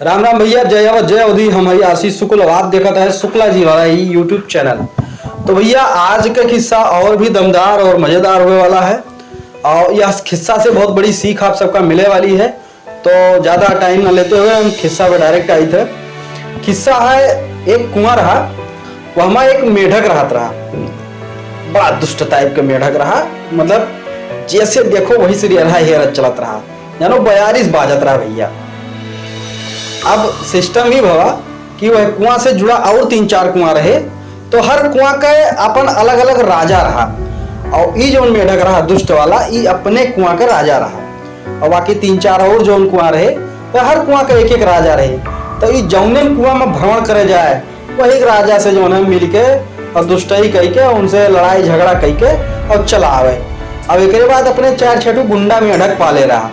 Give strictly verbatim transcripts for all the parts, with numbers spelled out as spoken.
राम राम भइया, जय अवध, जय अवधी। हम हई आशीष शुक्ल, अउर आप देखत हैं शुक्ला जी वाला ई YouTube channel। तो भइया, आज का किस्सा और भी दमदार और मजेदार होए वाला है, अउर यह किस्सा से बहुत बड़ी सीख आप सबका मिले वाली है। तो ज्यादा time ना लेते हुए हम किस्सा पे direct आइत है। किस्सा है, एक कुआं रहा, वहमा एक मेढक रहत रहा, बड़ा दुष्ट type के मेढक रहा, मतलब जैसे देखो वही से रेरहा हेरत चलत रहा, जानो बयारिस बाजत रहा भइया। अब system ई भवा कि वह कुआं से जुड़ा और तीन चार कुआं रहे, तो हर कुआं के अपन अलग-अलग राजा रहा, अउर ई जौन मेढक रहा दुष्ट वाला, ई अपने कुआं के राजा रहा, अउर बाकी तीन चार और जौन कुआं रहे, तो हर कुआं के एक-एक राजा रहे। तो ई जौने कुआं में भ्रमण करे जाए, वही एक राजा से जौन है मिल के अउर दुष्टई कई के, उनसे लड़ाई झगड़ा कई के अउर चला आवे। अब एकरे बाद अपने चार छह ठो गुंडा मेढक पाले रहा,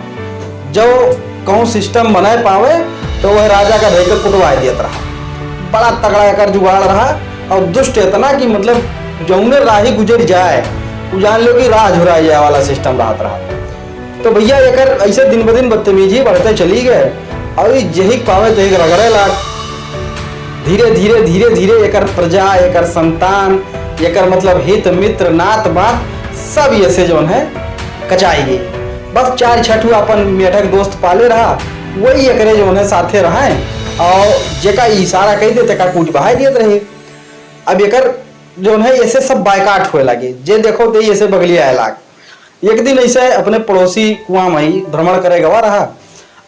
जो कहूँ system बनाए पावे तो वह राजा का धई के कुटवाए देत रहा। बड़ा तगड़ा एकर जुगाड़ रहा अउर दुष्ट इतना कि मतलब जौने राही गुजर जाए, उ जान लो कि राह झुराए जाए वाला system रहत रहा। तो भइया, एकर ऐसे दिन ब दिन बदतमीजी बढ़ते चली गए अउर ई जेहिक पावे तेहिक रगड़े लाग। धीरे धीरे, धीरे धीरे एकर प्रजा, एकर संतान, एकर मतलब हित मित्र नात बात सब ये से जौन है कचाई गई। बस चार छह ठो अपन मेढक दोस्त पाले रहा, वही एकरे जौन है साथे रहे अउर जेका इशारा कई दे तेका कूच बहाई देत रहे। अब एकर जौन है ऐसे सब बायकाट होए लागे, जे देखो ते ऐसे बगली आए लाग। एक दिन ऐसे अपने पड़ोसी कुआं में ही भ्रमण करे गवा रहा।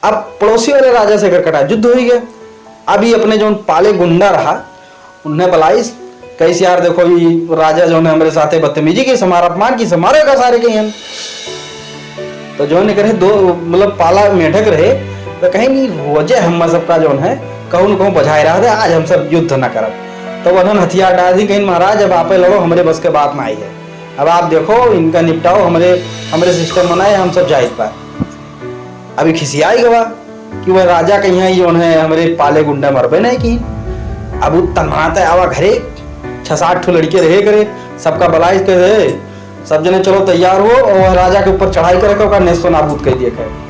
अब पड़ोसी वाले राजा से एकर कटा युद्ध होई गए। अब ई अपने जौन पाले गुंडा रहा, उन्हें बलाइस, कहिस, "यार देखो, ई राजा जौन है हमरे साथे बदतमीजी की, हमारा अपमान की, हमारे का सारे के हैं।" तो जौन एकरे दो, मतलब पाला मेढक रहे, तो कहीं नहीं, रोजे हम सबका जौन है कहूँ न कहूँ बझाए रहा था, आज हम सब युद्ध न करब। तो उन्हन हथियार डाल दी, कहीं, "महाराज, अब आपे लड़ो, हमरे बस के बात ना आई है।" अब आप देखो, इनका निपटाओ, हमरे, हमरे system बनाए, हम सब जाइत बा। अभी खिसियाई गवा कि वह राजा कहीं है, जौन है, हमरे पाले गुंडा मरबे नहीं की। अब उ तनहाते आवा घरे, छह सात ठो लड़के रहे करे, सबका बलाइस के रहे, सब जने चलो तैयार हो और वह राजा के ऊपर चढ़ाई करे के ओकर नेस्तो नाबूद कर दिए करे।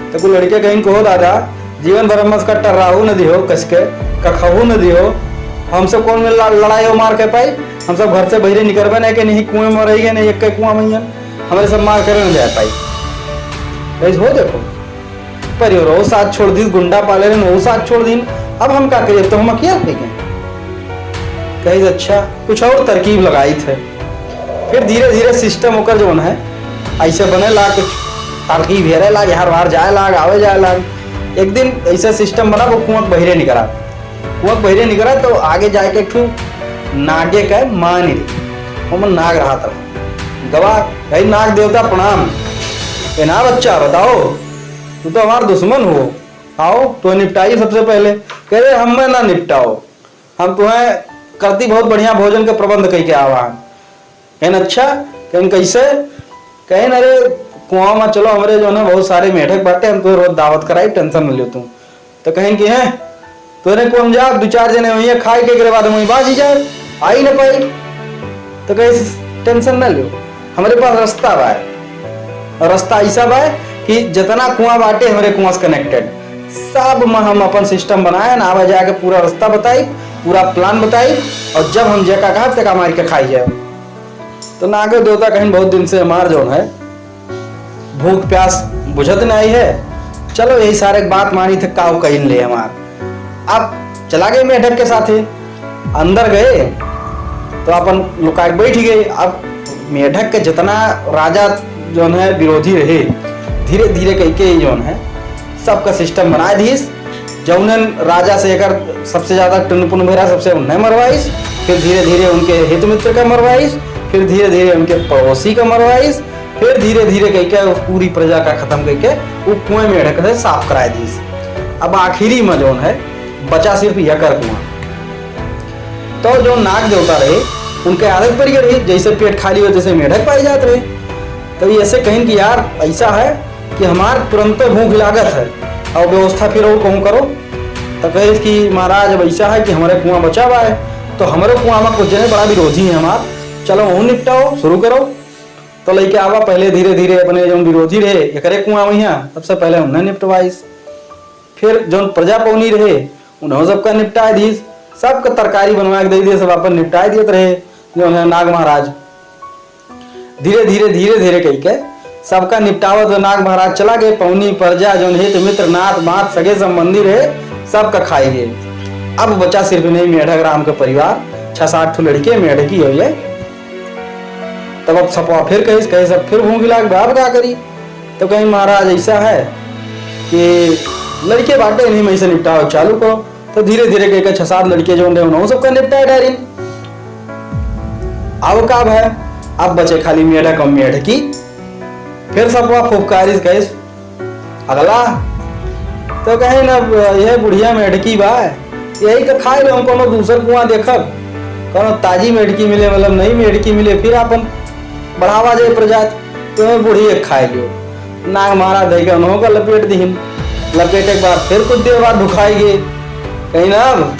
तो कुल लड़के कहीं कहो, "दादा, जीवन भर हमस का टर्राहू न दिहो, कसके कखहू न दिहो, हमसे कौन में ला-, लड़ाई और मार के पाई? हम सब घर से बहिरे निकरबे नहीं के, नहीं कुएं में रहिए, नहीं एक के कुआं में ही हम, हमरे सब मार करे न जाए पाई।" कहिस, "हो देखो, परिवारो साथ छोड़ दीन, गुंडा पाले रहन, वो साथ छोड़ दीन, अब हम का करिए, अब तो हम अकेले हो गए।" कहिस, "अच्छा, कुछ और तरकीब लगाइत है।" फिर धीरे धीरे system ओकर जौन है ऐसे बने लाग, कुछ तरकीब हेरे लाग, यहाँ बाहर जाए लाग, आवे जाए लाग। एक दिन ऐसे system बना, वो कुआं के बहिरे निकरा। कुआं के बहिरे निकरा तो आगे जाए के एक ठो नागे के मानी रही, ओमन नाग रहत रहा। गवा, "भाई नाग देवता प्रणाम।" "ए ना बच्चा, बताओ, तू तो हमार दुश्मन हो, आओ तो निपटाई सबसे पहले।" कहे, "हमें ना निपटाओ, हम तुम्हें करती बहुत बढ़िया भोजन के प्रबंध कई के आवा।" कहन, "अच्छा?" कहन, "कैसे?" कहन, "अरे, कुआं में चलो, हमरे जौन है बहुत सारे मेढक बाटे, हम तुम्हें रोज दावत कराई, tension न लियो तू।" तो कहन कि, "हैं, तोरे को हम जा, दो चार जने हुई खाए के, एकरे बाद हम वहीं बाजी जाए, आई न पाई।" तो कहे, "Tension न लियो, हमरे पास रास्ता बा।" और रास्ता ऐसा बा कि जितना कुआं बाटे हमरे कुआं से connected, सब में हम अपन system बनाए ना, आवे जाए के पूरा रास्ता बताई, पूरा plan बताई, और जब हम जेका कहब तेका मार के खाई जाए। तो नागो देवता कहिन, "बहुत दिन से हमार जौन है भूख प्यास बुझत नहीं है, चलो यही सारे के बात मानी थे, काव कहिन ले हमार।" अब चला गए मेढक के साथे, अंदर गए तो अपन लुका के बैठ गए। अब मेढक के जितना राजा जौन है विरोधी रहे, धीरे धीरे कई के जौन है सबका system बनाए दीस। जौनन राजा से एकर सबसे ज्यादा टुनपुन भरा, सबसे उन्हें मरवाइस, फिर धीरे धीरे उनके हित मित्र का मरवाइस, फिर धीरे धीरे उनके पड़ोसी का मरवाइस, फिर धीरे धीरे कई के उस पूरी प्रजा का खत्म कई के वो कुएं मेढक से साफ कराए दीस। अब आखिरी में जौन है बचा सिर्फ यकर कुआं। तो जो नाग देवता रहे, उनके आदत पड़ गई रही, जैसे पेट खाली हो, जैसे मेढक पाई जात रहे। तो ये ऐसे कहिन कि यार, ऐसा है कि हमार तुरंत भूख लागत है और व्यवस्था फिर और कहूँ करो। तो कहे कि महाराज, अब ऐसा है कि हमारे कुआं बचा हुआ है, तो हमारे कुआं में कुछ जने बड़ा विरोधी है हमार, चलो वहू निपटाओ, शुरू करो। तो लइके आवा, पहले धीरे धीरे अपने जो विरोधी रहे, एकरे कुआं वही है, सबसे पहले उन्हें निपटवाइस। फिर जौन प्रजा पौनी रहे, उन्हों सबका निपटाए दीस, सबका तरकारी बनवा के दे दिए, सब अपन निपटाए दियत रहे। जौन है नाग महाराज धीरे धीरे, धीरे धीरे कइके सबका निपटावत हुए नाग महाराज चला गए। पौनी, प्रजा, जौन हित मित्र, नात मात, सगे संबंधी रहे, सबका खाई गए। अब बचा सिर्फ नहीं मेढक राम के परिवार, छह सात ठो लड़के, मेढकी हो गए। तब अब सपवा फिर कहिस, कहे सब फिर भूख लाग बा, अब का करी? तो कहीं महाराज ऐसा है कि लड़के बाटे, इन्हीं में से निपटाओ चालू करो। तो धीरे धीरे कइके छह सात लड़के जौन रहे, उन्हों सबका निपटाए डारिन। अब का भय, अब बचे खाली मेढक और मेढकी। फिर सपवा फुफकारिस, कहिस अगला। तो कहे ना, यह बुढ़िया मेढकी बा, यही का खाए ले, हम कोनो दूसर कुआं देखब, कोनो ताजी मेढकी मिले, मतलब नई मेढकी मिले, फिर अपन बढ़ावा जाए प्रजात। तो बुढ़िया खाए लियो। नाग महाराज धइके उन्हों का लपेट दिहिन। लपेटे के बाद फिर कुछ देर बाद भुखाई गए। कहीं ना अब,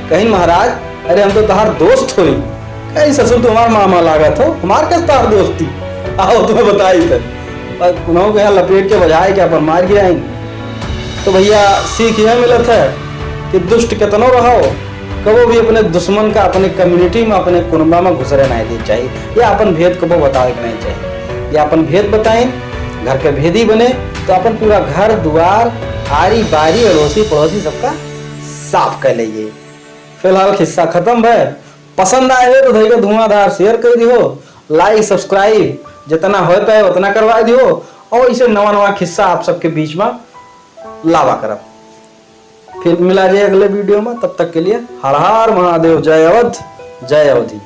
कहीं महाराज, अरे हम तो तहार दोस्त होई। कहीं ससुर, तू हमार मामा लागत हो, हमार कस तहार दोस्ती? आओ तुम्हें बताई थे। पर उन्हों के यहाँ लपेट के बजाए के अपन मार गिराइन। तो भैया, सीख यह मिलत है कि दुष्ट कितनो रहो, कबो भी अपने दुश्मन का अपने community में, अपने कुनबा में घुसरे नहीं दे चाहिए, या अपन भेद कबो बतावे के नहीं चाहिए। या अपन भेद बताइन, घर के भेदी बने, तो अपन पूरा घर दुआर, आरी बारी, अड़ोसी पड़ोसी सबका साफ कर लेइए। फिलहाल खिस्सा खत्म भय। पसंद आए हो तो धइके धुआंधार share कर दिहो, like subscribe जितना हो पाए उतना करवा दिहो, और इसे नवा नवा खिस्सा आप सबके बीच में लावा करब। फिर मिला जाए अगले video में, तब तक के लिए हर हर महादेव, जय अवध, जय अवधी।